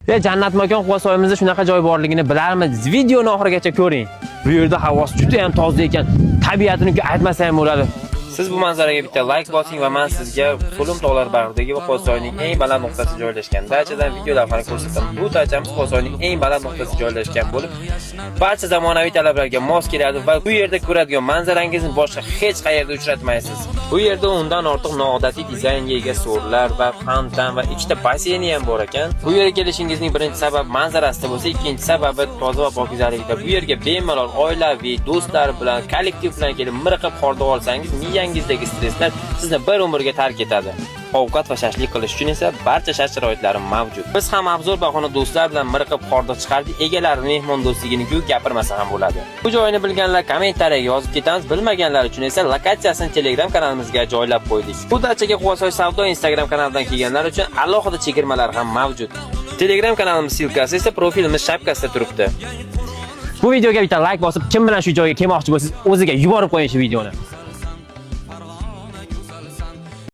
Jannat makon Quvasoyimizda shunaqa joy borligini bilarmidingiz? Videoni oxirigacha ko'ring. Bu yerda havosi juda ham toza ekan. Tabiatini aytmasa ham bo'ladi. Siz bu manzaraga bitta like bosing va men sizga So'lim tog'lar bag'ridagi va Quvasoyning eng baland nuqtasi joylashgan dachadan video lavhani ko'rsataman. Bu dachamiz Quvasoyning eng baland nuqtasi joylashgan bo'lib, barcha zamonaviy talablarga mos keladi va bu yerda ko'radigan manzarangizni boshqa hech qayerda uchratmaysiz. Bu yerda undan ortiq noodatiy dizaynga ega so'rlar va fontan va ikkita basseyni ham bor ekan. Bu yerga kelishingizning birinchi sababi manzarasida bo'lsa, ikkinchi sababi toza va pokizaligida. Bu yerga bemalol oilaviy, do'stlar bilan, kollektiv bilan kelib miriqib hordiq olsangiz, miyangizdagi stresslar sizni bir umrga tark etadi. Ovqat va shashlik qilish uchun esa barcha shart-sharoitlari mavjud. Biz ham obzor bahona do'stlar bilan miriqib hordiq chiqardik. Egalari mehmondo'stligini-ku gapirmasa ham bo'ladi. Bu joyni bilganlar kommentariyaga yozib ketamiz, bilmaganlar uchun esa lokatsiyasini Telegram kanalimizga joylab qo'ydik. Bu dachaga Quvasoy savdo Instagram kanalidan kelganlar uchun alohida chegirmalar ham mavjud. Telegram kanalimiz ссылка si esa profilimiz shapkasida turibdi. Bu videoga bitta like bosib, kim bilan shu joyga kelmoqchi bo'lsangiz, o'ziga yuborib qo'ying shu videoni.